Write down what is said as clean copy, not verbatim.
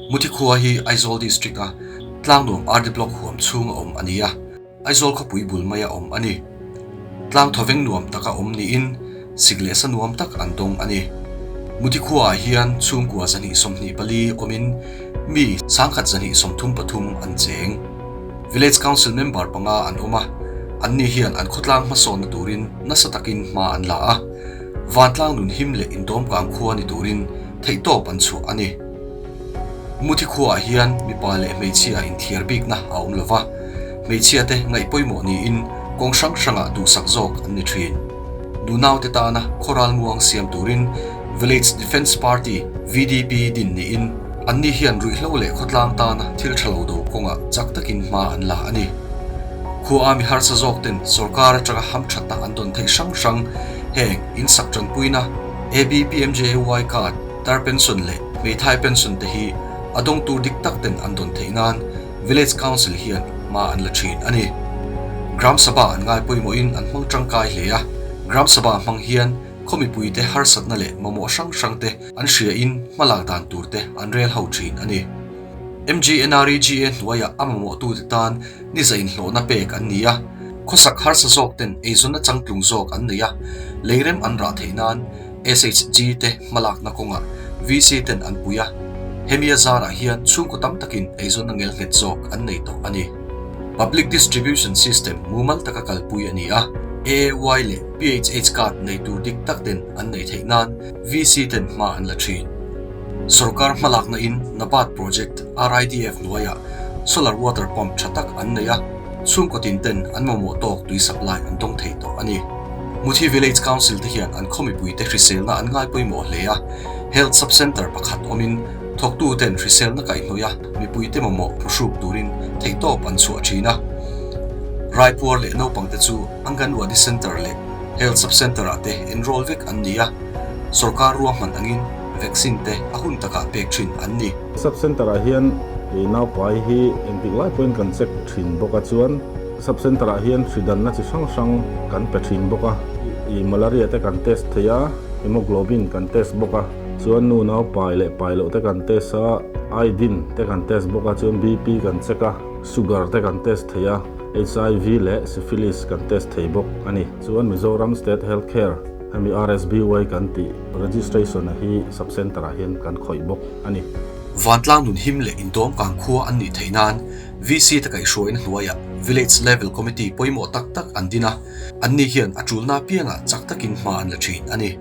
Muthi khua hi Aizawl District a Tlangnuam RD Block huam chhunga awm a ni a, Aizawl khawpui bul maia awm a ni. Tlang thawveng nuam taka awm niin sik leh sa nuam tak an dawng a ni. Muthi khuaah hian chhungkua 224 awmin mi 1133 an cheng. Village Council member panga an awm a, anni hian an khawtlang hmasawnna turin nasa takin hma an la a, vantlang nun him leh indawmkang khua ni turin theihtawp an chhuah a ni. Muthi khuaah hian mipa leh hmeichhia inthiar bikna a awm lova, hmeichhiate ngaih pawimawh niin kawng hrang hrangah duhsak zawk an ni thin. Nunaute tana khawral muang siam turin Village Defence Party, VDP, din niin anni hian ruihhlo leh khawtlang tana thil tha lo do kawngah chak takin hma an la a ni. Khua a mi harsa zawk ten sorkar atanga hamthatna an dawn theih hrang hrang heng insak tanpuina, ABPMJAY card, Tar pension leh hmeithai pension te hi a dawng tur dik tak ten an dawn theih nan Village Council hian hma an la thin a ni. Gram Sabha an ngai pawimawhin an hmang tangkai hle a, Gram Sabha hmang hian khaw mipuite harsatna leh mamawh hrang hrang te an hria in hmalak dan tur te an rel ho thin a ni. MGNREGA hnuaiah a mamawhtute tan ni zainhlawhna pek an ni a, khawsak harsa zawk ten eizawnna changtlung zawk an nei a, leirem an rah theih nan SHG te hmalakna kawngah VC ten an pui a, hemi a zarah hian chhungkaw tam takin eizawnna ngelnghet zawk an nei tawh a ni. Public Distribution System mumal taka kalpui a ni a, AAY leh PHH card nei tur dik tak ten an neih theih nan VC ten hma an la thin. Sorkar hmalakna in NABARD project RIDF hnuaiah solar water pump tha tak an nei a, chhungkaw tin ten an mamawh tawk tui supply an dawng thei tawh a ni. Muthi Village Council te hian an khaw mipuite hriselna an ngai pawimawh hle a, Health Sub-Centre pakhat awmin thawktu ten hriselna kaihhnawih a mipuite mamawh phuhruk turin theihtawp an chhuah thin a. Raipuar leh naupangte chu Anganwadi Centre leh Health Sub-Centre ah te enroll vek an ni a, sorkar ruahman angin vaccine te a hun takah pek thin an ni. Sub-Centre ah hian naupai hi engtik lai pawhin kan check thin bawk a chuan Sub-Centre ah hian hridanna chi hrang hrang kan pe thin bawk a, ih malaria te kan test thei a, hemoglobin kan test bawk a, chuan nu nau pai leh pai loh te kan test a, iodine te kan test bawk a, chuan BP kan check a, sugar te kan test thei a, HIV leh syphilis kan test thei bawk a ni. Chuan Mizoram State Health Care hemi RSBY kan tih registration a hi Sub-Centre ah hian kan khawih bawk a ni. Vantlang nun him leh indawm kang khua an nih theih nan VC te kaihhruaina hnuaiah Village Level Committee pawimawh tak tak an din a, anni hian a tulna apiangah chak takin hma an la thin a ni.